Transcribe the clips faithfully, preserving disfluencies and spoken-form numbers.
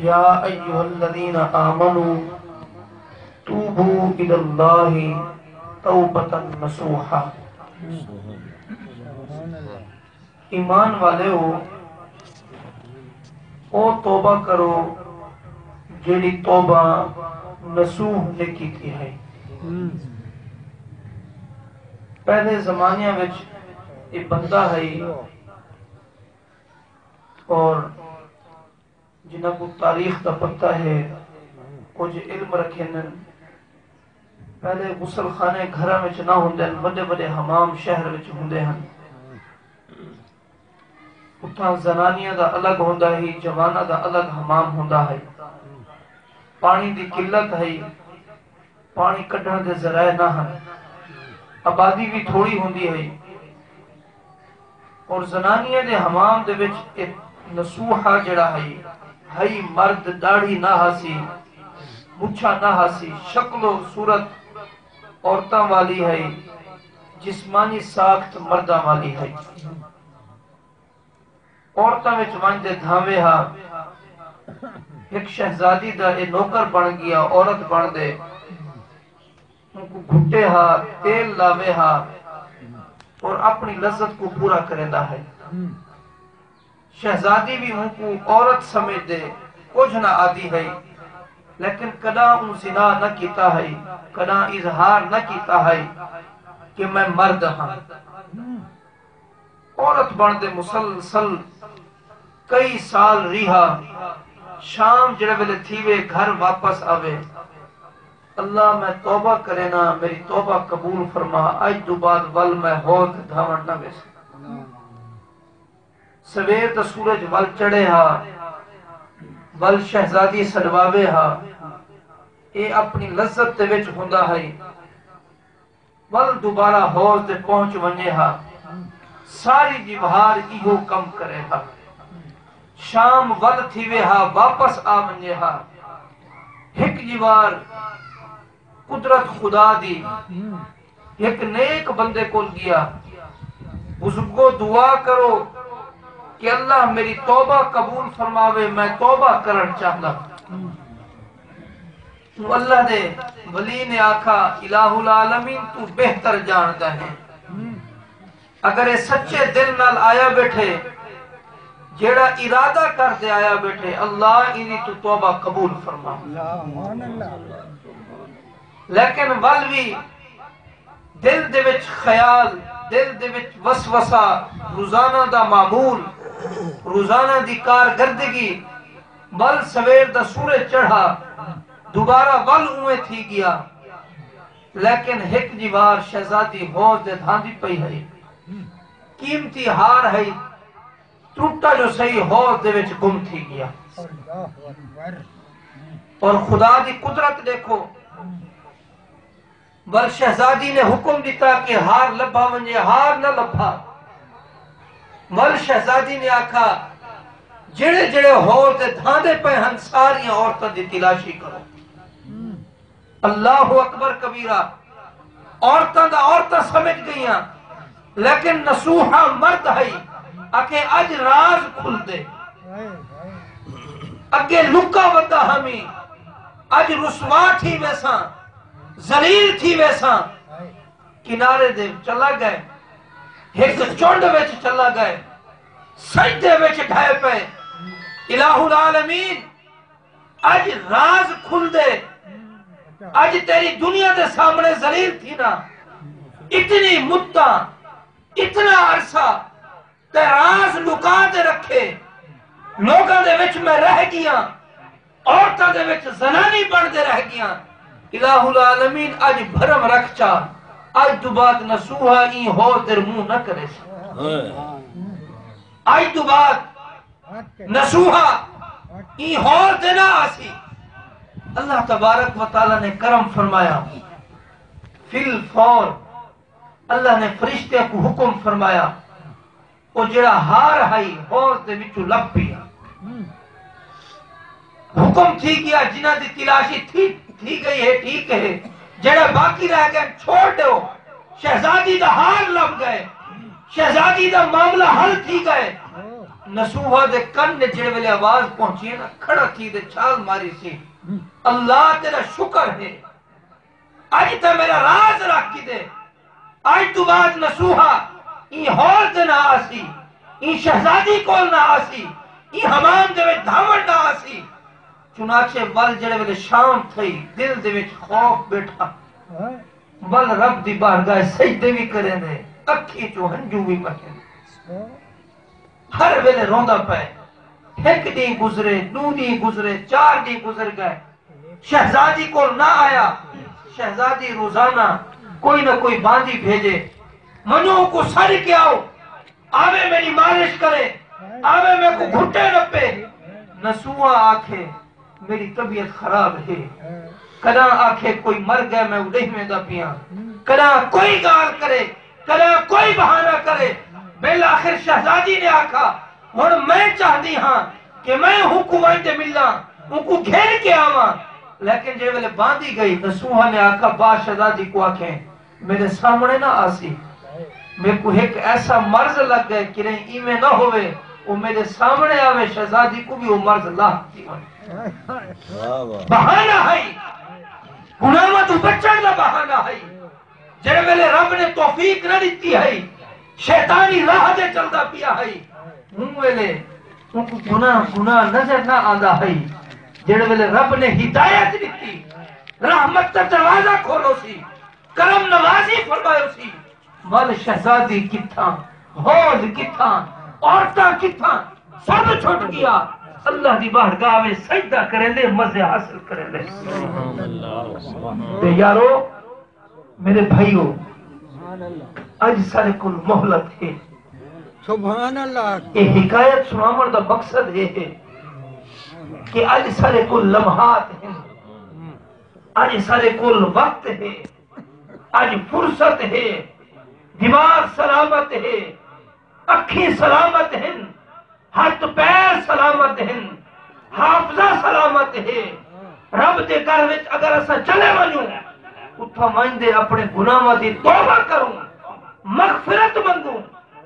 یا ایھا الذین آمنوا توبوا الی اللہ توبۃ نصوحا۔ ایمان والیو، او توبہ کرو جیڑھی توبہ نصوح نے کیتی ہئی۔ پہلے زمانیاں وچ ایک بندہ ہئی اور جنہاں کوں تاریخ دا پتہ ہے، کجھ علم رکھیندن۔ پہلے غسل خانے گھراں وچ نہ ہوندن، وݙے وݙے حمام شہر وچ ہوندے ہن۔ اتھاں زنانیاں دا الگ ہوندا ہئی، جواناں دا الگ حمام ہوندا ہئی۔ پاݨی دی قلت ہئی، پاݨی کڈھݨ دے ذرائع نہ ہن، آبادی وی تھوڑی ہوندی ہئی۔ اور زنانیاں دے حمام دے وچ ایک نصوحہ جڑا ہئی، ہئی مرد، ݙاڑھی نہ ہاسی، مچھاں نہ ہاسی، شکل و صورت عورتاں والی ہئی، جسمانی ساخت مرداں والی ہئی۔ عورتاں وچ ونڄ تے دھاوے ہا۔ ہک شہزادی دا اے نوکر بݨ ڳیا، عورت بݨ دے اونکوں گھٹے ہا، تیل لاوے ہا اور اپݨی لذت کوں پورا کریندا ہئی۔ شہزادی وی اونکوں عورت سمجھ دے کجھ نہ آہدی ہئی، لیکن کݙاں اوں زنا نہ کیتا ہئی، کݙاں اظہار نہ کیتا ہئی کہ میں مرد ہاں۔ عورت بݨ تے مسلسل کئی سال ریہا۔ شام جڑے ویلے تھیوے، گھر واپس آوے، اللہ میں توبہ کرینا، میری توبہ قبول فرما، اج دو بعد ول میں ہور تے دھاوݨ نہ ویساں۔ سویر دا سورج ول چڑھے ہا، ول شہزادی سݙواوے ہا، اے اپݨی لذت دے وچ ہوندا ہئی۔ ول دوبارہ حوض تے پہنچ ونڄے ہا۔ ساری ݙیوار ایہو کم کرے ہا۔ شام ول تھیوے ہا، واپس آ ونڄے ہا۔ ہک ݙیوار قدرت خدا دی ہک نیک بندے کول ڳیا، بزرگو دعا کرو کہ اللہ میری توبہ قبول فرماوے، میں توبہ کرݨ چاہنداں۔ توں اللہ دے ولی نے آکھا، الہ العالمین توں بہتر ڄاݨدا ہیں۔ اگر اے سچے دل نال آیا ٻیٹھے، جیڑھا ارادہ کر تے آیا ٻیٹھے، اللہ ایندی توں توبہ قبول فرما۔ لیکن ول وی دل دے وچ خیال، دل دے وچ وسوسہ، روزانہ دا معمول، روزانہ دی کارکردگی، ول سویر دا سورج چڑھا، دوبارہ ول اونویں تھی ڳیا۔ لیکن ہک ݙیوار شہزادی حوض دے دھاندی پئی ہئی۔ قیمتی ہار ہئی، ترٹا جو سہی حوض دے وچ گم تھی ڳیا۔ اور خدا دی قدرت ݙیکھو، ول شہزادی نے حکم ݙتا کہ ہار لبھا ونڄے، ہار نہ لبھا۔ ول شہزادی نے آکھا، جیڑھے جیڑھے حوض دے دھاندے پئے ہن، ساریاں عورتاں دی تلاشی کرو۔ اللہ اکبر کبیرہ۔ عورتاں دا عورتاں سمجھ ڳئیاں، لیکن نصوحہ مرد ہئی، آکھے اج راز کھلدے۔ اڳے لکا ودا ہمی، اج رسوا تھی ویساں، ذلیل تھی ویساں۔ کنارے دے چلا ڳئے، ہک چنڈ وچ چلا ڳئے، سجدے وچ ڈھے پئے، الہ العالمین، اج راز کھلدے، اج تیری دنیا دے سامݨے ذلیل تھینا۔ اتنی مدتاں، اتنا عرصہ تے راز لکا تے رکھے، لوکاں دے وچ میں رہ ڳیاں، عورتاں دے وچ زنانی بݨ تے رہ ڳیاں۔ الہ العالمین اج بھرم رکھ چا، اج توں بعد نصوحہ ایں حوض دے منہ نہ کریساں۔ اج توں بعد نصوحہ ایں حوض دے نہ آسی۔ اللہ تبارک و تعالی نے کرم فرمایا، فی الفور اللہ نے فرشتیاں کوں حکم فرمایا، او جڑا ہار ہئی حوض دے وچوں لبھ پیا۔ حکم تھی ڳیا، جنہاں دی تلاشی تھی، تھی ڳئی ہے، ٹھیک ہے، جڑا باقی رہ ڳئے چھوڑ ݙیو۔ شہزادی دا ہار لبھ ڳئے، شہزادی دا معاملہ حل تھی ڳئے۔ نصوحہ دے کن وچ جڑے ویلے آواز پہنچی ہے نا، کھڑا تھی تے چھال ماری سی، اللہ تیرا شکر ہے، اڄ تاں میرا راز رکھ گھدے، اڄ توں بعد نصوحہ ایں ہال تے نہ آسی، ایں شہزادی کول نہ آسی، ایں حمام دے وچ دھاوݨ نہ آسی۔ چنانچہ ول جڑے ویلے شام تھئی، دل دے وچ خوف ٻیٹھا، ول رب دی بارگاہ سجدے وی کریندے، اکھیں چوں ہنجوں وی بہیندے۔ ہر ویلے روندا پئے۔ ہک ݙینہہ گزرے، ݙو ݙینہہ گزرے، چار ݙینہہ گزر ڳئے۔ شہزادی کول نہ آیا۔ شہزادی روزانہ کوئی نہ کوئی باندی بھیجے، ونڄو اوکوں سݙ کے آؤ، آوے میݙی مالش کرے، آوے میکوں گھٹے نپے۔ نصوحہ آکھے، میݙی طبیعت خراب ہے۔ کݙاں آکھے کوئی مر ڳئے، میں اݙاہیں ویندا پیاں۔ کݙاں کوئی ڳالھ کرے، کݙاں کوئی بہانہ کرے۔ بالآخر شہزادی نے آکھا، ہݨ میں چاہندی ہاں کہ میں اونکوں ونڄ تے ملاں، اونکوں گھن کے آواں۔ لیکن جیں ویلے باندی ڳئی، نصوحہ نے آکھا، با شہزادی کوں آکھیں، میݙے سامݨے نہ آسی۔ میکوں ہک ایسا مرض لڳ ڳئے، کریں ایویں نہ ہووے، او میݙے سامݨے آوے، شہزادی کوں وی او مرض لاحق تھی ونڄے۔ واہ واہ۔ بہانہ ہئی، گناہاں توں بچݨ دا بہانہ ہئی۔ جڑے ویلے رب نے توفیق نہ ݙتی ہئی، شیطانی راہ تے چلدا پیا ہئی، اوں ویلے اونکوں گناہ، گناہ نظر نہ آندا ہئی۔ جڑے ویلے رب نے ہدایت ݙتی، رحمت دا دروازہ کھولو سی، کرم نوازی فرمائے اسی، ول شہزادی کتھاں، حوض کتھاں، عورتاں کتھاں، سب چھٹ ڳیا۔ اللہ دی بارگاہ وچ سجدہ کریندے، مزے حاصل کریندے۔ تے یارو، میرے بھائیو، اڄ سارے کول مہلت ہے۔ سبحان اللہ۔ اے حکایت سݨاوݨ دا مقصد اے ہے کہ اڄ سارے کول لمحات ہن، اڄ سارے کول وقت ہے، اڄ فرصت ہے، دماغ سلامت ہے، اکھیں سلامت ہن، ہتھ پیر سلامت ہن، حافظہ سلامت ہے۔ رب دے گھر وچ اگر اساں چلے ونڄوں، اتھاں ونڄدے اپݨے گناہاں دی توبہ کروں، مغفرت منگوں۔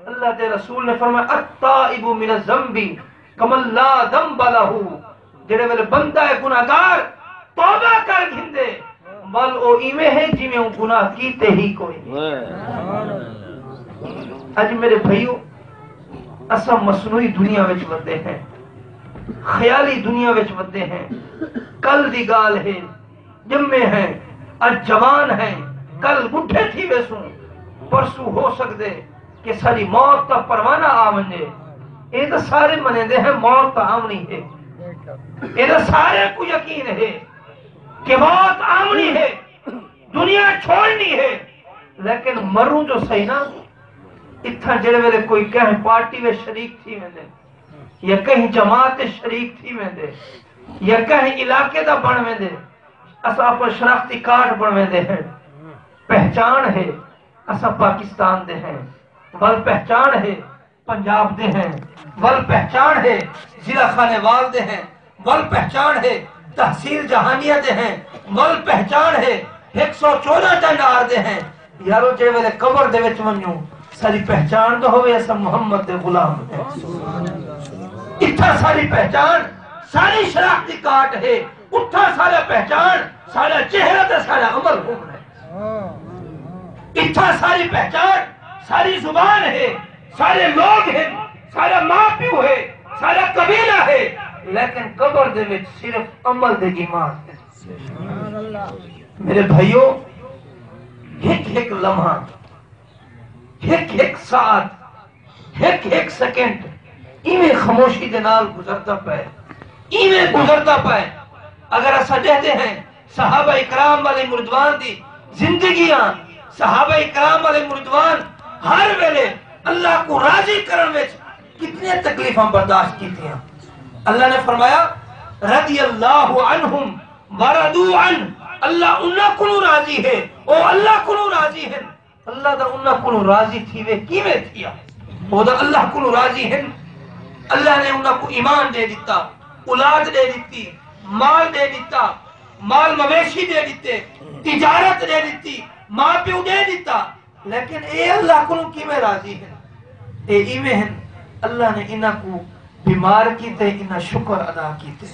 اللہ دے رسول نے فرمایا، التائب من الذنب کمن لا ذنب لہ، جڑے ویلے بندہ ہے گناہگار توبہ کر گھندے، ول او ایویں ہے جیویں اوں گناہ کیتے ہی کوئی نہیں۔ اڄ میرے بھائیو، اساں مصنوعی دنیا وچ ودے ہیں، خیالی دنیا وچ ودے ہیں۔ کل دی ڳالھ ہے، ڄمے ہیں، اڄ جوان ہیں، کل ٻڈھے تھی ویسوں، پرسوں ہو سڳدے کہ ساݙی موت دا پروانہ آ ونڄے۔ اے تاں سارے منیندے ہیں موت تاں آوݨی ہے، اے تاں سارے کوں یقین ہے کہ موت آوݨی ہے، دنیا چھوڑݨی ہے، لیکن مروں جو سہی نا۔ اتھاں جڑے ویلے کوئی کہیں پارٹی وچ شریک تھی ویندے، یا کہیں جماعت تے شریک تھی ویندے، یا کہیں علاقے دا بݨ ویندے، اساں اپݨا شناختی کارڈ بݨویندے ہیں۔ پہچاݨ ہے، اساں پاکستان دے ہیں، ول پہچاݨ ہے، پنجاب دے ہیں، ول پہچاݨ ہے، ضلع خانیوال دے ہیں، ول پہچاݨ ہے، تحصیل جہانیہ دے ہیں، ول پہچاݨ ہے، ہک سو چودہ ٹنڈ آر دے ہیں۔ یارو، جے ویلے قبر دے وچ ونڄوں، ساݙی پہچاݨ تاں ہووے، اساں محمد دے غلام ہیں۔ اتھاں ساݙی پہچاݨ، ساݙی شناختی کارڈ ہے، اتھاں ساݙا پہچاݨ، ساݙا چہرہ تے ساݙا عمل ہووݨا ہے۔ اتھاں ساݙی پہچاݨ، ساݙی زبان ہے، ساݙے لوگ ہن، ساݙا ماء پیو ہے، ساݙا قبیلہ ہے، لیکن قبر دے وچ صرف عمل تے ایمان ہے۔ میرے بھائیو، ہک ہک لمحہ، ہک ہک ساعت، ہک ہک سیکنڈ ایویں خاموشی دے نال گزردا پئے، ایویں گزردا پئے۔ اگر اساں ݙیہدے ہیں صحابہ کرام علیہم الرضوان دی زندگیاں، صحابہ کرام علیہم الرضوان ہر ویلے اللہ کوں راضی کرݨ وچ کتنی تکلیفاں برداشت کیتیاں۔ اللہ نے فرمایا، رضی اللہ عنہم ورضوا عنہ، اللہ انہاں کولوں راضی ہے، او اللہ کولوں راضی ہن۔ اللہ دا انہاں کولوں راضی تھیوے، کیویں تھیا؟ او دا اللہ کولوں راضی ہن۔ اللہ نے انہاں کوں ایمان ݙے ݙتا، اولاد ݙے ݙتی، مال ݙے ݙتا، مال مویشی ݙے ݙتے، تجارت ݙے ݙتی، ماء پیو ݙے ݙتا، لیکن اے اللہ کولوں کیویں راضی ہن؟ اے ایویں ہن، اللہ نے انہاں کوں بیمار کیتے، انہاں شکر ادا کیتے۔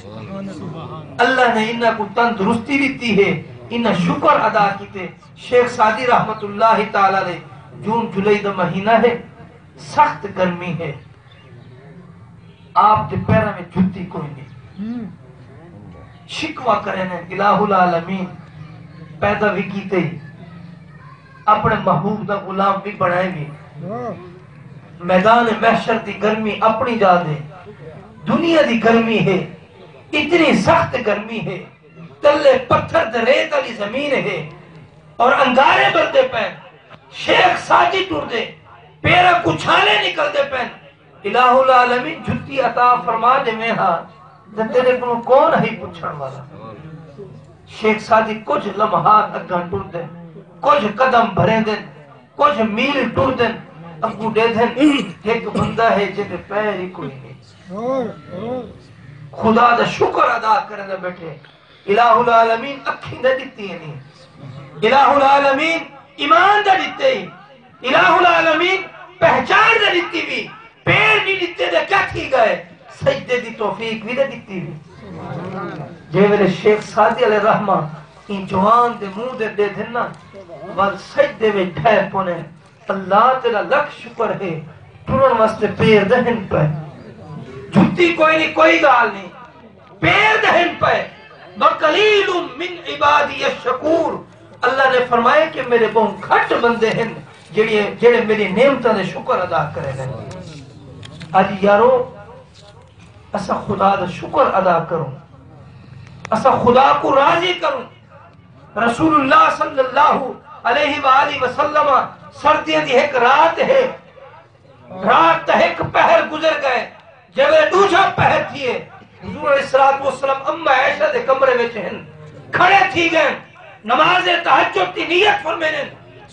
اللہ نے انہاں کوں تندرستی ݙتی ہے، انہاں شکر ادا کیتے۔ شیخ سعدی رحمت اللہ تعالی علیہ، جون جولائی دا مہینہ ہے، سخت گرمی ہے، آپ دے پیراں وچ جتی کوئی نہیں۔ شکوہ کریندے، الہ العالمین پیدا وی کیتے، اپݨے محبوب دا غلام وی بݨائے وی۔ میدان محشر دی گرمی اپݨی جا تے، دنیا دی گرمی ہے، اتنی سخت گرمی ہے، تلے پتھر تے ریت والی زمین ہے اور انگارے بلدے پئن۔ شیخ سعدی ٹردے، پیراں کوں چھالے نکلدے پئن۔ الہ العالمین جتی عطا فرما ݙیویں ہا، تے تیݙے کولوں کون ہئی پچھݨ والا؟ شیخ سعدی کجھ لمحات اڳاں ٹردن، کجھ قدم بھریندن، کجھ میل ٹردن، اڳوں ݙیدھن، ہک بندہ ہے جیندے پیر ہی کوئی نہیں۔ خدا دا شکر ادا کریندے ٻیٹھے۔ الہ العالمین اکھیں دے ݙتی نہیں، الہ العالمین ایمان دے ݙتے، الہ العالمین پہچان دے ݙتی وی، پیر نہیں ݙتے تے کیا تھی ڳئے؟ سجدے دی توفیق وی دے ݙتی وی۔ جے ویلے شیخ سعدی علیہ رحمہ ایں جوان دے منہ دے ݙیدھن نا، ول سجدے وچ ڈھے پوندن۔ اللہ تیرا لکھ شکر ہے، ٹرن واسطے پیر دہن پئے۔ جتی کوئی نہیں، کوئی ڳالھ نہیں، پیر دہن پئے۔ وقلیل من عبادی الشکور، اللہ نے فرمایا کہ میرے بہوں گھٹ بندے ہیں جڑے، جڑے میری نعمتاں دے شکر ادا کرے ہیں۔ اج یارو، اساں خدا دا شکر ادا کروں، اساں خدا کو راضی کروں۔ رسول اللہ صلی اللہ علیہ وآلہ وسلم، سردیاں دی ہک رات ہے، رات دا ہک پہر گزر ڳئے، جے ویلے ݙوجھا پہر تھیے، حضور علیہ الصلوۃ والسلام اماں عائشہ دے کمرے وچ ہن، کھڑے تھی ڳئے، نماز تہجد دی نیت فرمیندن۔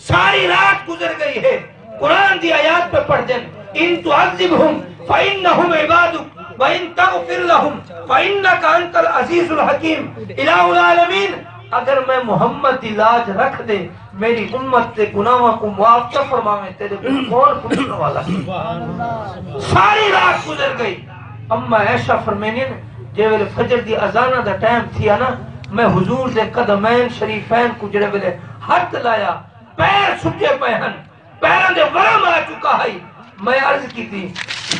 ساری رات گزر ڳئی ہے، قرآن دی آیات پئے پڑھدن، ان تعذبهم فانهم عبادک وان تغفر لهم فانک انت العزیز الحکیم۔ الہ العالمین، اگر میں محمد دی لاج رکھ ݙے، میری امت دے گناہاں کوں معاف نہ فرماویں، تیݙے کوں کون پچھݨ والا ہے؟ ساری رات گزر ڳئی۔ اماں عائشہ فرمیندین، جے ویلے فجر دی اذاناں دا ٹائم تھیا نا، میں حضور دے قدمین شریفین کوں جڑے ویلے ہتھ لایا، پیر سڄے پئے ہن، پیراں دے ورم آ چکا ہئی۔ میں عرض کیتی،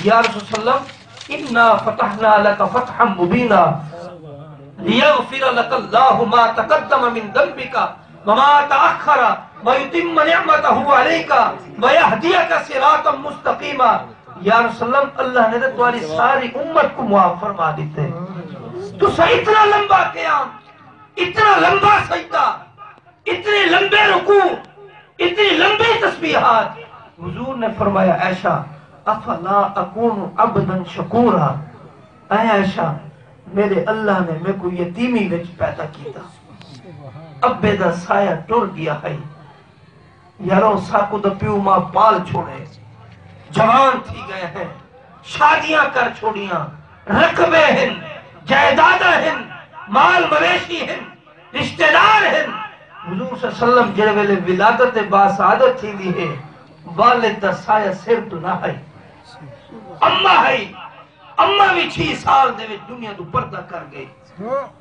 یا رسول اللہ، انا فتحنا لک فتحا مبینا لیغفر لک اللہ ما تقدم من ذنبک وما تأخر ویتم نعمتہ علیک ویہدیک صراطا مستقیما۔ یا رسول اللہ، اللہ نے تے تہاݙی ساری امت کوں معاف فرما ݙتے۔ تساں اتنا لمبا قیام، اتنا لمبا سجدہ، اتنے لمبے رکوع، اتنی لمبی تسبیحات۔ حضور نے فرمایا، عائشہ، افلا اکون عبدا شکورا؟ اے عائشہ، میرے اللہ نے میکوں یتیمی وچ پیدا کیتا، ابے دا سایہ ٹر ڳیا ہئی۔ یارو، ساکوں تاں پیو ماں پال چھوڑے، جوان تھی ڳئے ہیں، شادیاں کر چھوڑیاں، رقبے ہن، جائیداداں ہن، مال مویشی ہن، رشتہ دار ہن۔ حضور صلی اللہ علیہ وسلم جڑے ویلے ولادت باسعادت تھیندی ہے، والد دا سایہ سر تو نہ ہئی، اماں ہئی۔ اماں وی چھی سال دے وچ دنیا توں پردہ کر ڳئی۔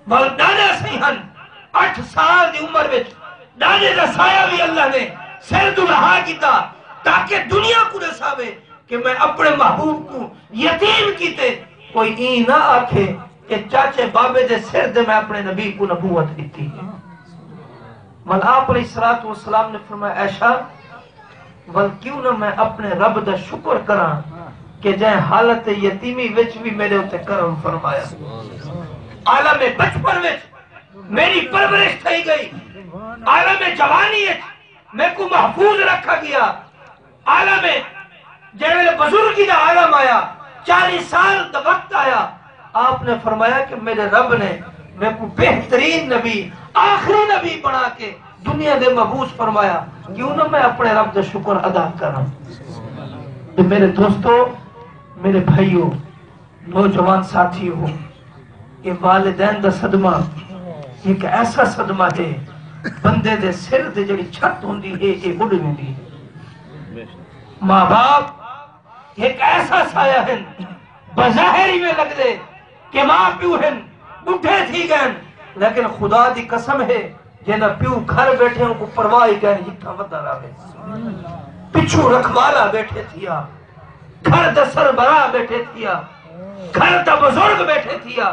ول ݙاݙا سئیں ہن، اٹھ سال دی عمر وچ ݙاݙے دا سایہ وی اللہ نے سر توں لہا کیتا، تاکہ دنیا کوں ݙساوے کہ میں اپݨے محبوب کوں یتیم کیتے۔ کوئی ایں نہ آکھے کہ چاچے بابے دے سر تے میں اپݨے نبی کوں نبوت ݙتی۔ ول آپ علیہ الصلوۃ والسلام نے فرمایا، عائشہ، ول کیوں نہ میں اپݨے رب دا شکر کراں کہ جئیں حالت یتیمی وچ وی میݙے اتے کرم فرمایا۔ عالم بچپن وچ میݙی پرورش تھئی ڳئی، عالم جوانی وچ میکوں محفوظ رکھا ڳیا۔ عالم جیڑھے ویلے بزرگی دا عالم آیا، چالیس سال دا وقت آیا، آپ نے فرمایا کہ میرے رب نے میرے کو بہترین نبی، آخری نبی بنا کے دنیا دے مبعوث فرمایا، کیوں نہ میں اپنے رب دا شکر ادا کراں؟ تے میرے دوستو، میرے بھائیو، نوجوان ساتھی ہو، یہ والدین دا صدمہ ایک ایسا صدمہ ہے، بندے دے سر دے جڑی چھت ہوندی ہے، یہ اڈ ویندی ہے۔ ماں باپ ہک ایسا سایہ ہن، بظاہر ایویں لڳدے کہ ماء پیو ہن، ٻڈھے تھی ڳئن، لیکن خدا دی قسم ہے، جیندا پیو گھر ٻیٹھے اونکوں پرواہ ہی کائنی، جتھاں ودا راہوے۔ پچھوں رکھوالا ٻیٹھے تھیا، گھر دا سربراہ ٻیٹھے تھیا، گھر دا بزرگ ٻیٹھے تھیا،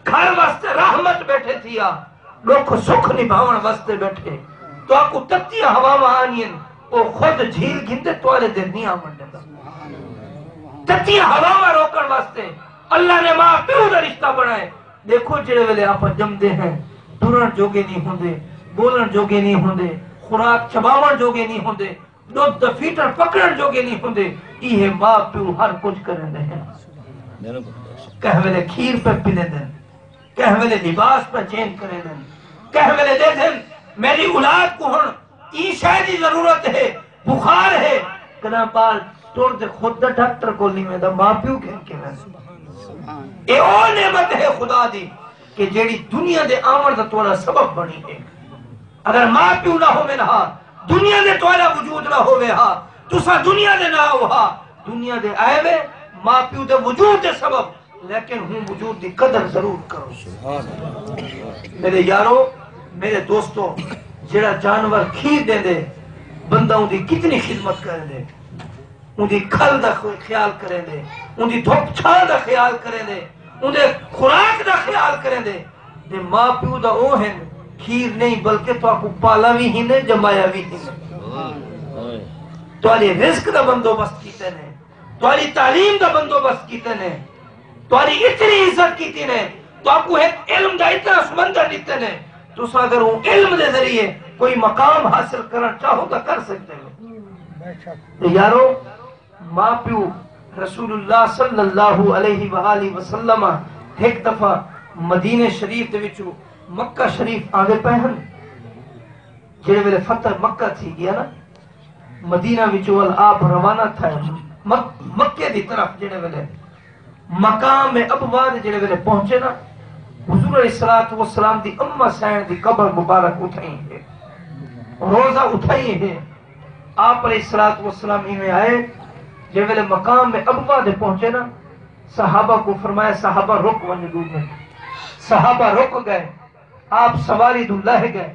گھر واسطے رحمت ٻیٹھے تھیا، ݙکھ سکھ نبھاوݨ واسطے ٻیٹھے۔ تہاکوں تتیاں ہواواں آنین، او خود جھیل گھندے، تہاݙے دے نی آوݨ ݙیندا۔ تتیاں ہواواں روکݨ واسطے اللہ نے ماء پیو دا رشتہ بݨائے۔ ݙیکھو، جیڑھے ویلے آپاں ڄمدے ہیں، ٹرݨ جوڳے نی ہوندے، ٻولݨ جوڳے نی ہوندے، خوراک چٻاوݨ جوڳے نی ہوندے، ݙدھ دا فیٹر پکڑݨ جوڳے نی ہوندے، ایہے ماء پیو ہر کجھ کریندے ہن۔ کہیں ویلے کھیر پئے پلیندن، کہیں ویلے لباس پئے چینج کریندن، کہیں ویلے ݙیدھن، میݙی اولاد کوں ہݨ ایں شئے دی ضرورت ہے، بخار ہے، کݙاں ٻال ٹردے خود دا ڈاکٹر کول نی ویندا، ماء پیو گھن کے ویندا۔ اے او نعمت ہے خدا دی کہ جیڑھی دنیا دے آوݨ دا تہاݙا سبب بݨی ہے۔ اگر ماء پیو نہ ہوون ہا، دنیا دے تہاݙا وجود نہ ہووے ہا، تساں دنیا دے نہ آؤ ہا۔ دنیا دے آئے وے ماء پیو دے وجود دے سبب، لیکن ہوں وجود دی قدر ضرور کرو۔ میرے یارو، میرے دوستو، جیڑھا جانور کھیر ݙیندے، بندہ اوندی کتنی خدمت کریندے، اوندی کھل دا خ-، خیال کریندے، اوندی دھپ چھاں دا خیال کریندے، اوندے خوراک دا خیال کریندے۔ تے ماء پیو دا او ہن، کھیر نہیں بلکہ تہاکوں پالا وی ہن، جمایا وی ہن۔ تہاݙے رزق دا بندوبست کیتے نے، تہاݙی تعلیم دا بندوبست کیتے نے، تہاݙی اتنی عزت کیتی نے، تہاکوں ہک علم دا اتنا سمندر ݙتے نے، تساں اگر اوں علم دے ذریعے کوئی مقام حاصل کرݨ چاہو تاں کر سڳدے ہو۔ تے یارو، ماء پیو رسول اللہ صلی اللہ علیہ وآلہ وسلم ہک دفعہ مدینے شریف دے وچوں مکہ شریف آندے پئے ہن۔ جیڑھے ویلے فتح مکہ تھی ڳیا نا، مدینہ وچوں ول آپ روانہ تھئے مک-، مکے دی طرف۔ جیڑھے ویلے مقام ابوا دے جیڑھے ویلے پہنچے نا، حضور علیہ الصلوۃ والسلام دی اماں سئین دی قبر مبارک اتھائیں ہے، روضہ اتھائیں ہے۔ آپ علیہ الصلوۃ والسلام ایویں آئے، جے ویلے مقام ابوا دے پہنچے نا، صحابہ کوں فرمایا، صحابہ رک ونڄو ݙو منٹ۔ صحابہ رک ڳئے، آپ سواری توں لہہ ڳئے۔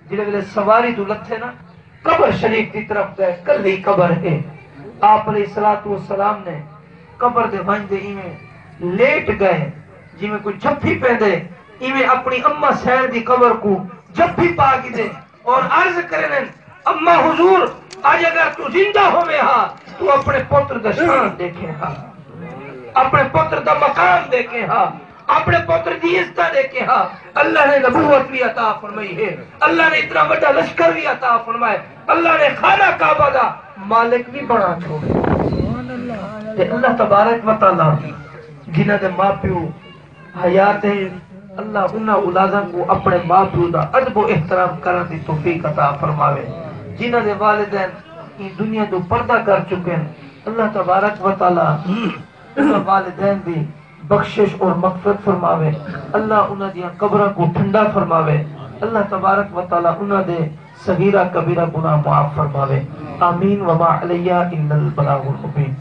جیڑھے ویلے سواری توں لتھے نا، قبر شریف دی طرف ڳئے، کلھی قبر ہے۔ آپ علیہ الصلوۃ والسلام نے قبر دے ونڄ دے ایویں لیٹ ڳئے، جیویں کوئی جھپھی پیندے، ایویں اپݨی اماں سئین دی قبر کوں جھپھی پا گھدے اور عرض کریندن، اماں حضور، اڄ اگر توں زندہ ہوویں ہا، توں اپݨے پتر دا شان ݙیکھیں ہا، اپݨے پتر دا مقام ݙیکھیں ہا، اپݨے پتر دی عزت ݙیکھیں ہا۔ اللہ نے نبوت وی عطا فرمائی ہے، اللہ نے اتنا وݙا لشکر وی عطا فرمائے، اللہ نے خانہ کعبہ دا مالک وی بݨا چھوڑے۔ تے اللہ تبارک و تعالیٰ جنہاں دے ماء پیو حیات ہیں، اللہ انہاں اولاداں کوں اپݨے ماء پیو دا ادب و احترام کرݨ دی توفیق عطا فرماوے۔ جنہاں دے والدین ایں دنیا توں پردہ کر چکے ہن، اللہ تبارک و تعالیٰ انہاں والدین دی بخشش اور مغفرت فرماوے۔ اللہ انہاں دیاں قبراں کوں ٹھنڈا فرماوے۔ اللہ تبارک و تعالیٰ انہاں دے صغیرہ کبیرہ گناہ معاف فرماوے۔ آمین۔ وما علینا الا البلاغ المبین۔